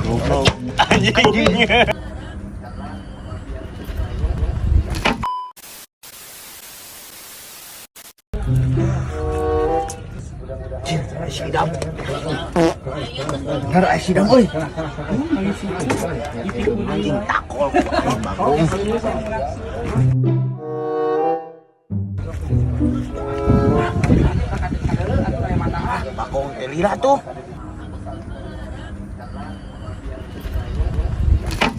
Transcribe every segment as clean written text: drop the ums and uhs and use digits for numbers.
Goblok. Anjing. Sidam. Bener aya sidam euy. Anjing takol ku aing bagong. Bagong teh lila tuh.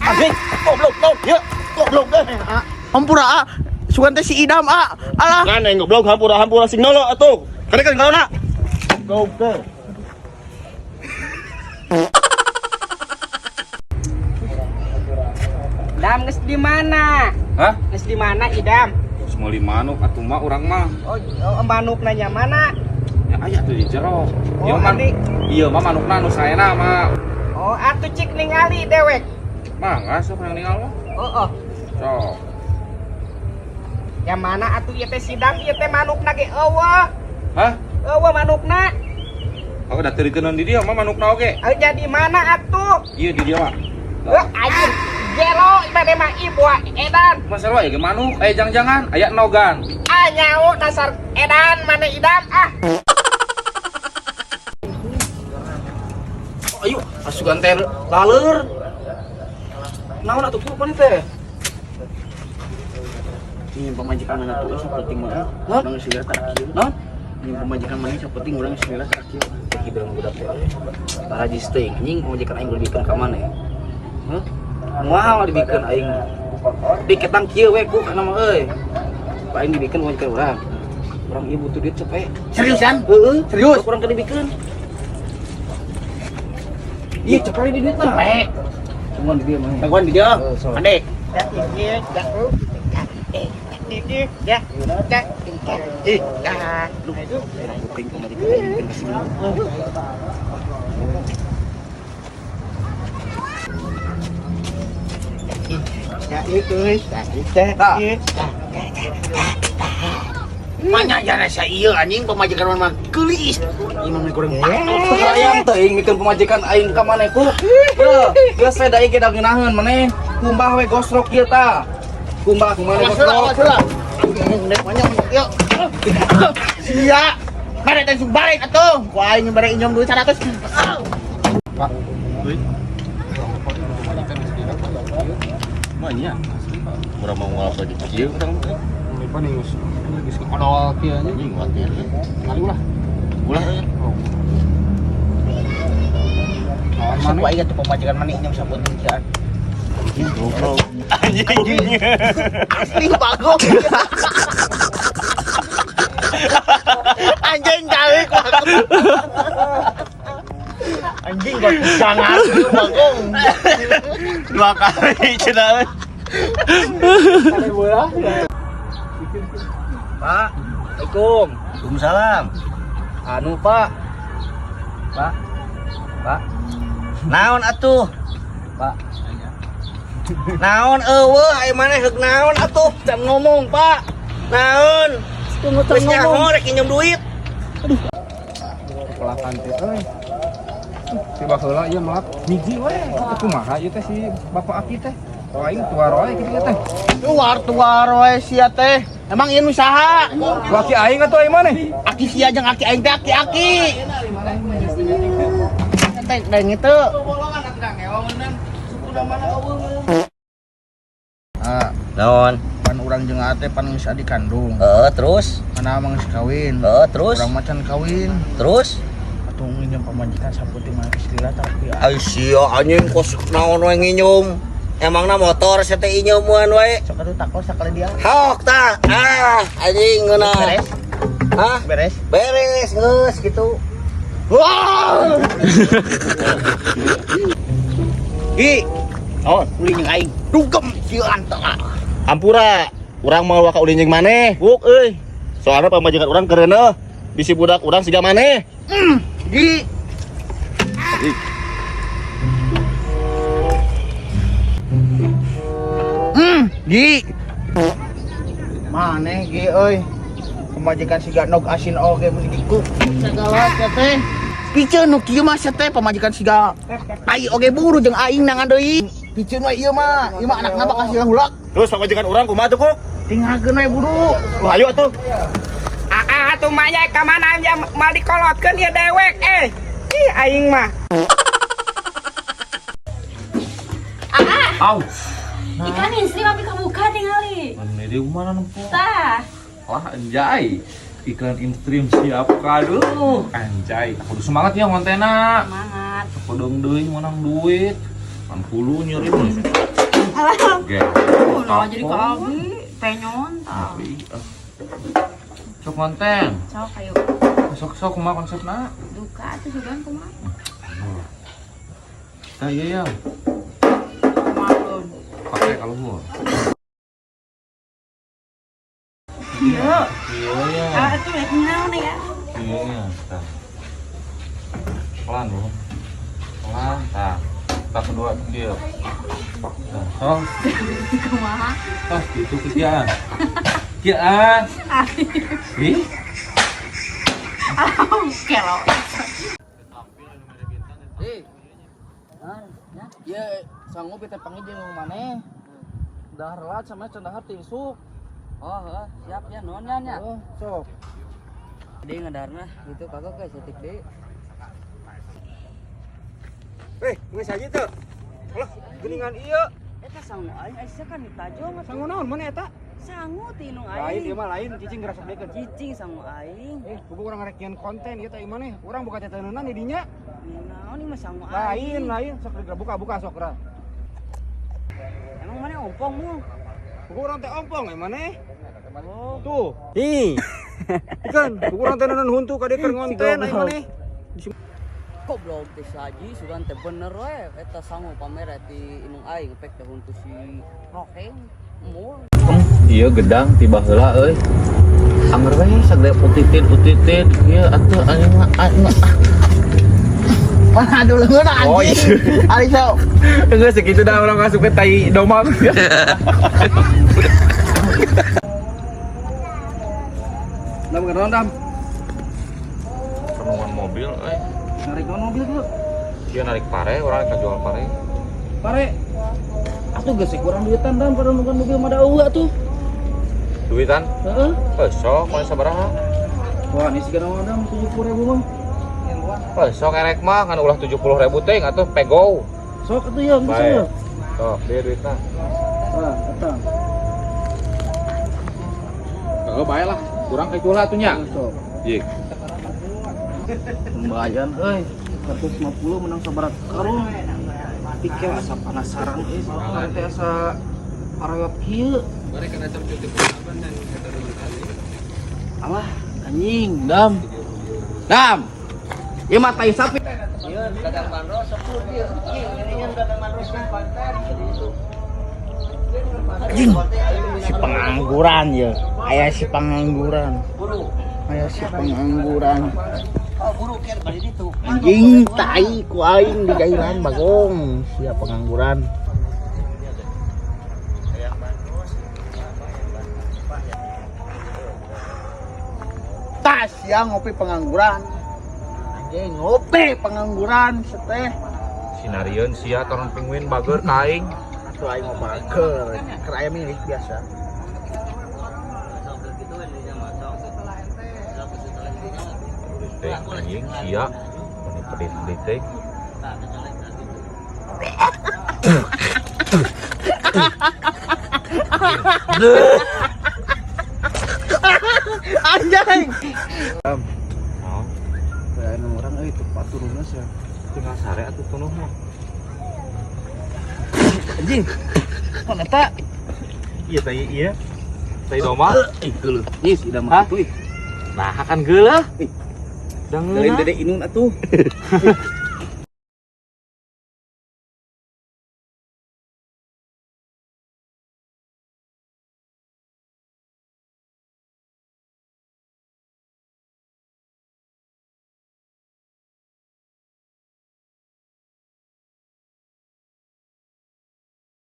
Anjing, goblok, goblok. Ya, goblok deh. Hampura ah. Sugan teh si Idam ah. Alah. Kan aing goblok hampura hampura sing nolo atuh. Kene kan kalona. Goblok. Dam geus di mana? Hah? Geus di mana Idam? Terus meuli manuk atuh mah urang mah. Oh, oh manukna nya mana? Ya aya tuh di jero. Oh, Ieu mah adi. ieu mah manukna nu saena mah. Oh, atuh cik ningali dewek. Mangga sok yang ningal mah. Oh, oh. Sok. Yang mana atuh ieu teh sidam ieu teh manukna ge eueuh. Hah? Eueuh manukna. Oh, da teu diteundeun di dieu mah manukna oge. Ayo jadi mana atuh? Ieu di dieu mah. Wah, anjir. Gelo ieu mah ibu edan. Masalah ya ge manuk, aya jang-jangan, aya nogan. Ah nyaho dasar edan mana Idam ah. Oh, ayo, asugan teh laleur. Naon atuh ku pan teh? Ini pamajikan mana tuh sapenting mah. Hah? Urang geus lila tara kieu. Naon? Ini pamajikan mana sapenting urang geus lila tara kieu. Ki berang budak teh. Tarajis teuing anjing pamajikan aing dibikeun ka maneh. Hah? Moal dibikeun aing. Diketang kieu we ku kana mah euy. Aing dibikeun pamajikan urang. Urang ieu butuh duit cepet. Seriusan? Heeh, Serius? Kurang ke dibikeun. Iya, cepet di duit lah. Cepet. Cuman di dia mah. Tangguhan di dia. Heeh, sok. Andek. Ya ya ya. Ya ya ya. Ya. Penting pamajikan aing dibikeun ka si Bulu. Ya itu, ya itu. Tah. Banyak jana saya iya anjing pamajikan mah geulis. Ieu mah goreng patok. Hayang teuing mikeun pamajikan aing ka maneh ku. Heuh, geus we da ieu da ngeunaheun maneh. Kumbah we gosrok ieu tah. Kumbah kumaha Awas heula, gosrok. awas heula. Ndek banyak yuk. Sia. Bare langsung balik atuh. Ku aing bare injam duit 100. Pak. Mah nya. Urang mau ngalap lagi kieu urang teh. Ini pan geus geus kodol kieu nya. Anjing watir. Ngali ulah. Ulah euy. Lawan Ku mana? aing atuh pamajikan mana injam sapenting kieu. Goblok. Anjing. Asli bagong. Anjing kali bagong. Anjing kok jangan bagong. Dua kali cenah. Pak, Assalamualaikum. Waalaikumsalam. Anu, Pak. Pak. Pak, Naon atuh? Pak. Naon eueuh aya maneh heuk naon atuh? Can ngomong, Pak. Naon? Tunggu Geus nyaho rek injem duit. Pelakan teh euy. Tiba heula ieu melak hiji we. Teu kumaha ieu teh si Bapak Aki teh. Oh aing tuar wae kitu teh. Tuar tuar we sia teh. Emang ieu nu saha? Laki aing atuh aing maneh. Aki sia jeung aki aing teh aki-aki. Teh deng itu. Ah, Naon? pan urang jeung ate pan geus adik kandung. Heeh, terus? Mana emang geus kawin. Heeh, terus? Urang macan kawin. Terus? Atuh nginjem pamajikan saputing mah geus lila tapi Ai sia anjing kos naon we nginyum. Emangna motor sia teh inyemuan wae. Sok atuh takol sakali dia. Hok tah. Ah, anjing ngeunah. Beres, Hah? beres. Beres geus gitu. Wah! Gi, Naon? ulin jeung aing. Dugem sieun teh. Hampura, urang mau waka ulin jeung maneh. Wuk euy. Soalna pamajikan urang kereuneuh. Bisi budak urang siga maneh. Gi. Gi. Maneh gi euy. Pamajikan siga nog asin oge mun diku. Segala teh. Piceun nu kieu mah sia teh pamajikan siga tai oge buru jeung aing nangan deui. Piceun we ieu mah, ieu mah anakna bakal siga hulak. Terus pamajikan urang kumaha tuh, Kuk? Tinggalkeun we buru. Wah, ayo atuh. Ah, atuh manya ka mana ya mal dikolotkeun ieu dewek eh. Ih aing mah. Au. Ikan istri mah buka tingali. Mana di mana nempo? Tah. Wah, anjay. Iklan instream siap kado. Anjay, aku semangat ya ngontena. Semangat. Kodong deui menang duit. 60 nyeri mah. Alah. Oke. Nah, jadi ka abi penyon tah. Sok konten. Sok ayo. Sok-sok kumaha konsepna? Duka atuh sugan kumaha? Tah iya ya. Kumaha? Pakai kalau mau. Iya. Iya ya. Ah, atuh rek naon ya? Iya ya. Tah. Pelan loh. Pelan, tah. Tah kedua dia. Tah, sok. Kumaha? Tah gitu kikian. Kikian. Ih. Kelo. Eh. Ya, sanggup kita panggil jeung maneh. Dahar lah sama can dahar teh isuk. Oh, heeh, siap ya nuhun nya nya. Oh, sok. Deui ngadarna gitu kagok ge setik deui. Eh, geus aja teu. Alah, geuningan ieu. Eta sangu aing aya kan ditajong atuh. Sangu naon mana eta? Sangu ti nu Lain aing. ieu mah lain cicing ngerasa dekeun. Cicing sangu aing. Eh, buku urang rek nyeun konten ieu teh maneh. Urang buka teteuneunan di dinya. Naon ieu mah sangu Lain, aing. lain sok buka buka sok geura. Emang maneh ompong mu? Buku urang teh ompong eh maneh. Oh, Tuh. Ih. Ikan, buku urang teh neuneun huntu ka dieu keur ngonten ai maneh. Goblok teh si Haji sugan teh bener we eta sangu pamere ti inung aing pek teh huntu si Rokeng. Mul. Iya gedang tiba heula euy. Angger we sagede utitin-utitin ieu atuh aing mah aing mah. Mana dulu anjing. Ari sok. Enggak segitu dah orang masuk ke tai domba. Dam kenaon dam? Renungan mobil euy. Narik naon mobil tuh? Dia narik pare, orang rek jual pare. Pare. Atuh geus kurang duitan dam pada nungguan mobil mah da eueuh atuh. Duitan? Heeh. Eh, sok mana sabaraha? Wah, ini sih naon dam 70.000 mah. Eh, sok erek mah kan ulah 70.000 teh atuh pego. Sok atuh ya, geus Baik. ya. Sok, dia duitna. Ah, eta. Heeh, bae lah. Kurang kayak lah atuh nya. Sok. Jik. Lumayan euy. 150 menang sabaraha karung. Pikir asa penasaran euy, pare teh asa parayot kieu. Alah, anjing, dam. Dam. Ieu mah tai sapi. Ieu dagang bandros sepuluh ieu. Ieu dagang bandros konten itu. Anjing. Si pengangguran ya. Aya si pengangguran. Aya si pengangguran. Oh, buru kieu bari ditu. Anjing tai ku aing di jailan bagong. Sia pengangguran. Tas ya ngopi pengangguran. Anjing ngopi pengangguran seteh. Sinarieun sia torong penguin bager ka aing. Atuh aing mau bager. Keur aya milik biasa. Teh anjing sia. Ini pedit-pedit teh. Anjing. Oh, Kayak orang euy tepat turunna sia. tinggal sare atuh tunuh mah. Anjing. Kok eta? Iya tai iya. Tai domba. Ih, geuleuh. Ih, si dam Hah? kitu ih. Nah, kan geuleuh. Ih. Dangeuna. Lain dede inun atuh.